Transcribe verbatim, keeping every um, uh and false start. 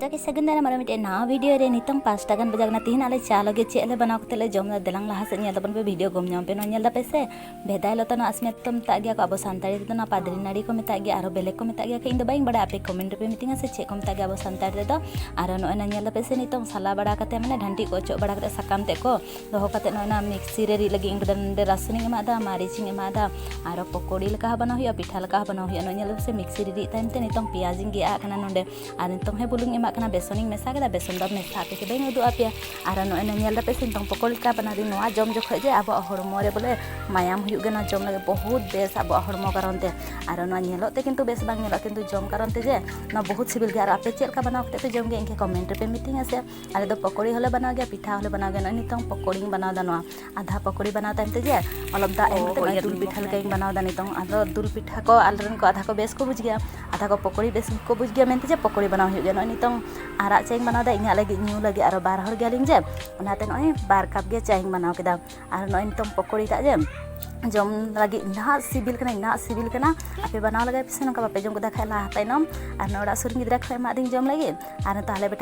ᱡᱚᱛᱚ ᱜᱮ ᱥᱟᱹᱜᱩᱱ ᱫᱟᱨᱟᱢ ᱟᱨᱚ ᱢᱤᱫᱴᱮᱱ ᱱᱟᱣᱟ ᱵᱷᱤᱰᱤᱭᱳ ᱨᱮ᱾ ᱱᱤᱛᱚᱝ ᱯᱟᱸᱪᱴᱟ ᱜᱟᱱ ᱵᱟᱡᱟᱣ ᱠᱟᱱᱟ᱾ ᱛᱤᱦᱤᱧ ᱟᱞᱮ ᱪᱟ ᱞᱟᱹᱜᱤᱫ ᱪᱮᱫ ᱞᱮ ᱵᱮᱱᱟᱣ ᱠᱟᱛᱮ ᱞᱮ ᱡᱚᱢ ᱮᱫᱟ, ᱫᱮᱞᱟᱝ ᱞᱟᱦᱟ ᱥᱮᱫ ᱧᱮᱞ ᱛᱟᱵᱚᱱ ᱯᱮ ᱵᱷᱤᱰᱤᱭᱳ ᱜᱚᱢ ᱧᱟᱢ ᱯᱮ᱾ ᱱᱚᱣᱟ ᱧᱮᱞ ᱫᱟᱯᱮ ᱥᱮ, ᱵᱷᱮᱫᱟᱭ ᱞᱚᱛᱟ, ᱱᱚᱣᱟ ᱟᱥᱢᱮᱛ ᱠᱚ ᱢᱮᱛᱟᱜ ᱜᱮᱭᱟ ᱠᱚ, ᱟᱵᱚ ᱥᱟᱱᱛᱟᱲᱤ ᱛᱮᱫᱚ ᱱᱚᱣᱟ ᱯᱟᱫᱽᱨᱤ ᱱᱟᱹᱲᱤ ᱠᱚ ᱢᱮᱛᱟᱜ ᱜᱮᱭᱟ, ᱟᱨᱚ ᱵᱮᱞᱮ ᱠᱚ ᱢᱮᱛᱟᱜ ᱜᱮᱭᱟ᱾ ᱤᱧ ᱫᱚ ᱵᱟᱹᱧ ᱵᱟᱲᱟᱭᱟ, ᱟᱯᱮ ᱠᱚᱢᱮᱱᱴ ᱨᱮᱯᱮ ᱢᱤᱛᱟᱹᱧᱟ ᱥᱮ ᱪᱮᱫ ᱠᱚ ᱢᱮᱛᱟᱜ ᱜᱮᱭᱟ ᱟᱵᱚ ᱥᱟᱱᱛᱟᱲᱤ ᱛᱮᱫᱚ᱾ ᱟᱨᱚ ᱱᱚᱜᱼᱚᱭ ᱱᱟ ᱧᱮᱞ ᱫᱟᱯᱮ ᱥᱮ, ᱱᱤᱛᱚᱝ ᱥᱟᱞᱟ ᱵᱟᱲᱟ ᱠᱟᱛᱮ, ᱢᱟᱱᱮ ᱰᱟᱹᱱᱴᱤᱡ ᱠᱚ ᱚᱪᱚᱜ ᱵᱟᱲᱟ ᱠᱟᱛᱮ, ᱥᱟᱠᱟᱢ ᱛᱮᱫ ᱠᱚ ᱫᱚᱦᱚ ᱠᱟᱛᱮ, ᱱᱚᱜᱼᱚᱭ ᱱᱟ ᱢᱤᱠᱥᱤ ᱨᱮ ᱨᱤᱫ ᱞᱟᱹᱜᱤᱫ ᱤᱧ ᱱᱚᱰᱮ ᱨᱟᱹᱥᱩᱱᱤᱧ ᱮᱢᱟᱫᱟ, ᱢᱟᱹᱨᱤᱪ ᱤᱧ ᱮᱢᱟᱫᱟ, ᱟᱨᱚ ᱯᱚᱠᱚᱲᱤ ᱞᱮᱠᱟ ᱦᱚᱸ ᱵᱮᱱᱟᱣ ᱦᱩᱭᱩᱜᱼᱟ, ᱯᱤᱴᱷᱟ ᱞᱮᱠᱟ ᱦᱚᱸ ᱵᱮᱱᱟᱣ ᱦᱩᱭᱩᱜᱼᱟ᱾ ᱱᱚᱜᱼᱚᱭ ᱧᱮᱞ ᱫᱟᱯᱮ ᱥᱮ, ᱢᱤᱠᱥᱤ ᱨᱮ ᱨᱤᱫ ᱛᱟᱭᱚᱢ ᱛᱮ ᱱᱤᱛᱚᱝ ᱯᱮᱸᱭᱟᱡᱽ ᱤᱧ ᱜᱮᱫ ᱟᱜ ᱠᱟᱱᱟ ᱱᱚᱰᱮ᱾ ᱟᱨ ᱱᱤᱛᱚᱝ ᱦᱮᱸ ᱵᱩᱞᱩᱝ ᱤᱧ ᱮᱢᱟᱜ ᱠᱟᱱᱟ, ᱵᱮᱥᱚᱱᱤᱧ ᱢᱮᱥᱟ ᱠᱮᱫᱟ, ᱵᱮᱥᱚᱱ ᱫᱚ ᱢᱮᱥᱟ ᱠᱟᱛᱮ ᱵᱟᱹᱧ ᱩᱫᱩᱜ ᱟᱯᱮᱭᱟ᱾ ᱟᱨ ᱱᱚᱜᱼᱚᱭ ᱱᱟ ᱧᱮᱞ ᱫᱟᱯᱮ ᱥᱮ, ᱱᱤᱛᱚᱝ ᱯᱚᱠᱚᱲᱤ ᱞᱮᱠᱟ ᱵᱮᱱᱟᱣ ᱫᱟᱹᱧ᱾ ᱱᱚᱣᱟ ᱡᱚᱢ ᱡᱚᱠᱷᱚᱡ ᱡᱮ ᱟᱵᱚᱣᱟᱜ ᱦᱚᱲᱢᱚ ᱨᱮ ᱵᱚᱞᱮ ᱢᱟᱭᱟᱢ ᱦᱩᱭᱩᱜ ᱜᱮ, ᱱᱚᱣᱟ ᱡᱚᱢ ᱞᱟᱹᱜᱤᱫ ᱵᱚᱦᱩᱛ ᱵᱮᱥ ᱟᱵᱚᱣᱟᱜ ᱦᱚᱲᱢᱚ ᱠᱟᱨᱚᱱ ᱛᱮ᱾ ᱟᱨ ᱱᱚᱣᱟ ᱧᱮᱞᱚᱜ ᱛᱮ ᱠᱤᱱᱛᱩ ᱵᱮᱥ ᱵᱟᱝ ᱧᱮᱞᱚᱜᱼᱟ, ᱠᱤᱱᱛᱩ ᱡᱚᱢ ᱠᱟᱨᱚᱱ ᱛᱮ ᱡᱮ ᱱᱚᱣᱟ ᱵᱚᱦᱩᱛ ᱥᱤᱵᱤᱞ ᱜᱮᱭᱟ᱾ ᱟᱨ ᱟᱯᱮ ᱪᱮᱫ ᱞᱮᱠᱟ ᱵᱮᱱᱟᱣ ᱠᱟᱛᱮ ᱯᱮ ᱡᱚᱢ ᱜᱮᱭᱟ, ᱤᱧ ᱠᱮ ᱠᱚᱢᱮᱱᱴ ᱨᱮᱯᱮ ᱢᱤᱛᱟᱹᱧᱟ ᱥᱮ᱾ ᱟᱞᱮ ᱫᱚ ᱯᱚᱠᱚᱲᱤ ᱦᱚᱸᱞᱮ ᱵᱮᱱᱟᱣ ᱜᱮᱭᱟ, ᱯᱤᱴᱷᱟ ᱦᱚᱸᱞᱮ ᱵᱮᱱᱟᱣ ᱜᱮᱭᱟ᱾ ᱱᱚᱜᱼᱚᱭ ᱱᱤᱛᱚᱝ ᱯᱚᱠᱚᱲᱤᱧ ᱵᱮᱱᱟᱣ ᱮᱫᱟ᱾ ᱱᱚᱣᱟ ᱟᱫᱷᱟ ᱯᱚᱠᱚᱲᱤ ᱵᱮᱱᱟᱣ ᱛᱟᱭᱚᱢ ᱛᱮ ᱡᱮ ᱚᱞᱚᱯ ᱫᱟᱜ ᱮᱢ ᱠᱟᱛᱮ ᱱᱚᱜᱼᱚᱭ ᱫᱩᱞ ᱯᱤᱴᱷᱟ ᱞᱮᱠᱟᱧ ᱵᱮᱱᱟᱣ ᱮᱫᱟ ᱱᱤᱛᱚᱝ᱾ ᱟᱫᱚ ᱫᱩᱞ ᱯᱤᱴᱷᱟ ᱠᱚ ᱟᱞᱮᱨᱮᱱ ᱠᱚ ᱟᱫᱷᱟ ᱠᱚ ᱵᱮᱥ ᱠᱚ ᱵᱩᱡᱽ ᱜᱮᱭᱟ, ᱟᱫᱷᱟ ᱠᱚ ᱯᱚᱠᱚᱲᱤ ᱵᱮᱥ ᱠᱚ ᱵᱩᱡᱽ ᱜᱮᱭᱟ ᱢᱮᱱᱛᱮ ᱡᱮ ᱯᱚᱠᱚᱲᱤ ᱵᱮᱱᱟᱣ ᱦᱩᱭᱩᱜ ᱜᱮᱭᱟ᱾ ᱱᱚᱜᱼᱚᱭ ᱱᱤᱛᱚᱝ ᱟᱨᱟᱜ ᱪᱟᱧ ᱵᱮᱱᱟᱣ ᱮᱫᱟ ᱤᱧᱟᱹᱜ ᱞᱟᱹᱜᱤᱫ ᱧᱩ ᱞᱟᱹᱜᱤᱫ, ᱟᱨᱚ ᱵᱟᱨ ᱦᱚᱲ ᱜᱮᱭᱟᱞᱤᱧ ᱡᱮ, ᱚᱱᱟᱛᱮ ᱱᱚᱜᱼᱚᱭ ᱵᱟᱨ ᱠᱟᱯ ᱜᱮ ᱪᱟᱧ ᱵᱮᱱᱟᱣ ᱠᱮᱫᱟ᱾ ᱟᱨ ᱱᱚᱜᱼᱚᱭ ᱱᱤᱛᱚᱝ ᱯᱚᱠᱚᱲᱤ ᱴᱟᱜ ᱡᱮ ᱡᱚᱢ ᱞᱟᱹᱜᱤᱫ ᱱᱟᱦᱟᱜ ᱥᱤᱵᱤᱞ ᱠᱟᱱᱟ, ᱱᱟᱦᱟᱜ ᱥᱤᱵᱤᱞ ᱠᱟᱱᱟ᱾ ᱟᱯᱮ ᱵᱮᱱᱟᱣ ᱞᱮᱜᱟᱭ ᱯᱮᱥᱮ ᱱᱚᱝᱠᱟ ᱵᱟᱯᱮ ᱡᱚᱢ ᱠᱮᱫᱟ ᱠᱷᱟᱡ ᱞᱟᱦᱟ ᱛᱟᱭᱱᱚᱢ᱾ ᱟᱨ ᱱᱚᱰᱮ ᱚᱲᱟᱜ ᱥᱩᱨ ᱨᱮᱱ ᱜᱤᱫᱽᱨᱟᱹ ᱠᱚ ᱮᱢᱟᱫᱤᱧ ᱡᱚᱢ ᱞᱟᱹᱜᱤᱫ᱾ ᱟᱨ ᱱᱤᱛᱚᱜ ᱟᱞᱮ ᱵᱮᱴᱟ